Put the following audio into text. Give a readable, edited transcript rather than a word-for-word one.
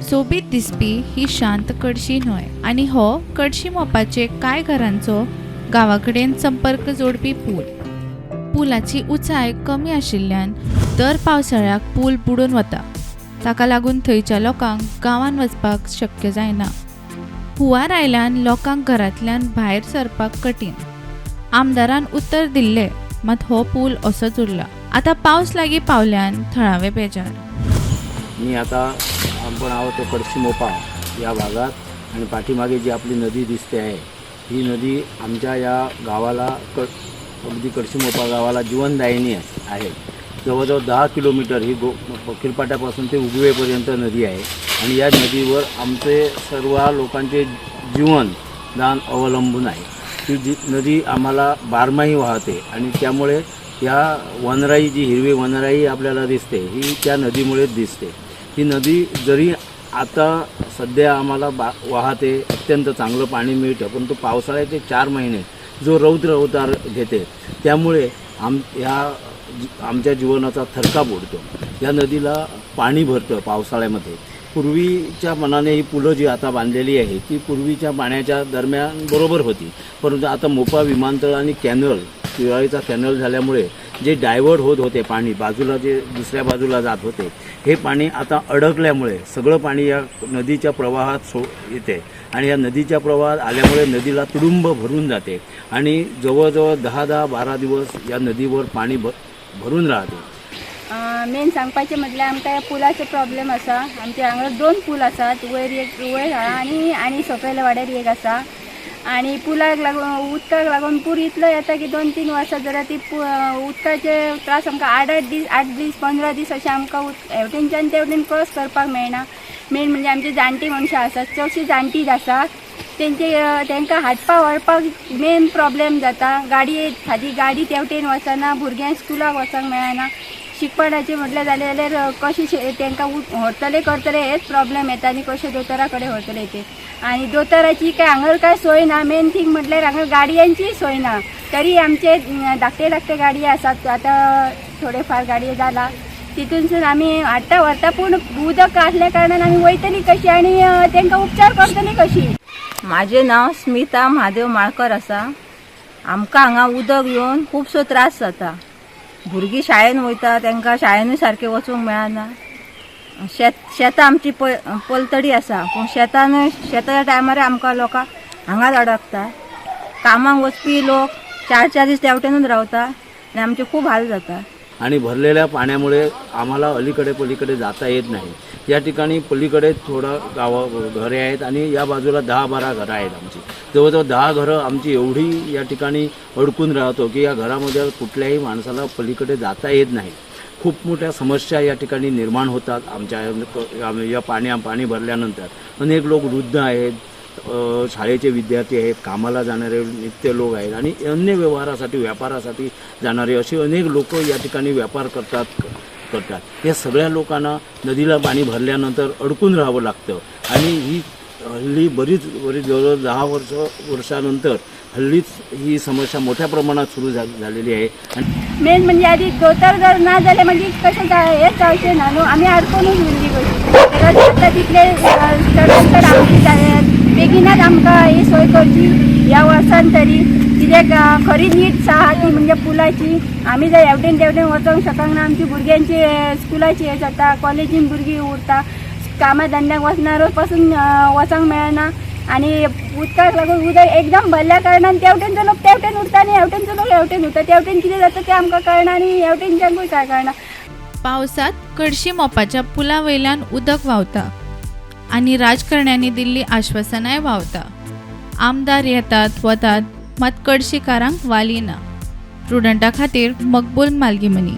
सोबीत दिसपी ही शांत कडशी न्हंय आनी हो कडशी मोपाचे कांय घरांचो गांवा कडेन संपर्क जोडपी पूल. पुलाची उंचाय कमी आशिल्ल्यान दर पावसाळ्याक पूल बुडून वता. ताका लागून थंयच्या लोकांक गांवांत वचपाक शक्य जायना. हुंवार आयल्यान लोकांक घरांतल्यान भायर सरपाक कठीण. आमदारान उतर दिल्लें, मात हो पूल असोच उरला. आतां पावस लागीं पावल्यान थळावे बेजार. मी आता आपण आहोत तो कडशी मोपा या भागात आणि पाठीमागे जी आपली नदी दिसते आहे, ही नदी आमच्या या गावाला अगदी कडशी मोपा गावाला जीवनदायिनी आहे. जवळजवळ 10 किलोमीटर ही खिरपाट्यापासून ते उगवेपर्यंत नदी आहे आणि या नदीवर आमचे सर्व लोकांचे जीवनदान अवलंबून आहे. ती जी नदी आम्हाला बारमाही वाहते आणि त्यामुळे या वनराई, जी हिरवी वनराई आपल्याला दिसते, ही त्या नदीमुळेच दिसते. ही नदी जरी आता सध्या आम्हाला वाहते, अत्यंत चांगलं पाणी मिळतं, परंतु पावसाळ्याचे 4 महिने जो रौद्र अवतार घेते, त्यामुळे आमच्या जीवनाचा थरकाप उडतो. या नदीला पाणी भरतं पावसाळ्यामध्ये. पूर्वीच्या मनाने ही पुलं जी आता बांधलेली आहे, ती पूर्वीच्या पाण्याच्या दरम्यान बरोबर होती, परंतु आता मोपा विमानतळ आणि कॅनल, तिवाळीचा कॅनल झाल्यामुळे जे डायव्हर्ट होत होते पाणी बाजूला, जे दुसऱ्या बाजूला जात होते, हे पाणी आता अडकल्यामुळे सगळं पाणी या नदीच्या प्रवाहात येते आणि या नदीच्या प्रवाहात आल्यामुळे नदीला तुडुंब भरून जाते आणि जवळजवळ 10-10, 12 दिवस या नदीवर पाणी भरून राहते. मेन सांगपाचें म्हटल्यार आमकां ह्या पुलाचो प्रॉब्लेम आसा. आमच्या हांगा दोन पूल आसात, वयर एक वयर आहा आनी आनी सकयल वाड्यार एक आसा. आनी पुलाक लागून, उदकाक लागून पूर इतलो येता की 2-3 वर्सां जाल्यार ती उदकाचे त्रास आमकां 8-8 दीस, 8 दीस, 15 दीस अशें आमकां हेवटेनच्यान तेवटेन क्रॉस करपाक मेळना. मेन म्हणजे आमची जाणटी मनशां आसात, चडशीं जाणटीच आसा, तेंचे तांकां हाडपा व्हरपाक मेन प्रॉब्लेम जाता. गाडी, सादी गाडी तेवटेन वचना. भुरग्यांक स्कुलाक वचोंक मेळना. शिकपणाचें म्हटल्यार जालें जाल्यार कशें तांकां व्हरतले करतले हेच प्रॉब्लेम येता आनी कशें दोतोरा कडेन व्हरतले ते. आनी दोतोराची काय हांगर काय सोय ना. मेन थींग म्हटल्यार हांगा गाडयांचीय सोय ना. तरी आमचे धाकटे धाकटे गाडये आसात, आतां थोडे फार गाडये जाला, तितूनसून आमी हाडटा व्हरता. पूण उदक आसल्या कारणान आमी वयतली कशी आनी तांकां उपचार करतली कशी? माझे नाव स्मिता महादेव माळकर आसा. आमकां हांगा उदक येवन खुबसो त्रास जाता. भुरगीं शाळेन वयता, तांकां शाळेनूय सारकें वचूंक मेळना. शेतां आमची पलतडी आसा, पूण शेतानूय शेताच्या टायमार आमकां लोकांक हांगाच अडकता. कामाक वचपी लोक 4-4 दीस तेवटेनूच रावता आनी आमचे खूब हाल जाता. आणि भरलेल्या पाण्यामुळे आम्हाला अलीकडे पलीकडे जाता येत नाही. या ठिकाणी पलीकडे थोडं गावं घरे आहेत आणि या बाजूला 10-12 घरं आहेत आमची. जवळजवळ 10 घरं आमची एवढी या ठिकाणी अडकून राहतो की या घरामध्ये कुठल्याही माणसाला पलीकडे जाता येत नाही. खूप मोठ्या समस्या या ठिकाणी निर्माण होतात आमच्या या पाणी भरल्यानंतर. अनेक लोक वृद्ध आहेत, शाळेचे विद्यार्थी आहेत, कामाला जाणारे नित्य लोक आहेत आणि अन्य व्यवहारासाठी, व्यापारासाठी जाणारे असे अनेक लोक या ठिकाणी व्यापार करतात करतात या सगळ्या लोकांना नदीला पाणी भरल्यानंतर अडकून राहावं लागतं. आणि ही हल्ली बरीच बरीच जवळजवळ 10 वर्षानंतर हल्लीच ही समस्या मोठ्या प्रमाणात सुरू झालेली आहे आणि मेन म्हणजे आधी दोतोर जर ना जाल्यार मागीर कशें हेच जावचें ना न्हू, आमी आडकोनूच उरली कशी. ताका जाता तितले चडान चड आमची बेगिनाच आमकां ही सोय करची ह्या वर्सान तरी. कित्याक खरी नीड्स आहा ती म्हणजे पुलाची. आमी जर हेवटेन तेवटेन वचोंक शकना, आमची भुरग्यांची स्कुलाची हें जाता, कॉलेजीन भुरगीं उरता, कामा धंद्याक वचणार पासून वचोंक मेळना. आनी उदकाक लागून उदक एकदम भरल्या कारणान तेवटेनचो लोक तेवटेन उरता आनी हेवटेनचो लोक हेवटेन उरता. तेवटेन कितें जाता तें आमकां कळना आनी हेवटेनच्यांकूय कांय कळना. पावसात कडशी मोपाच्या पुला वयल्यान उदक व्हांवता आनी राजकारण्यांनी दिल्ली आश्वासनाय व्हांवता. आमदार येतात वतात, मात कडशीकारांक वाली ना. प्रुडंटा खातीर मकबूल मालगीमनी.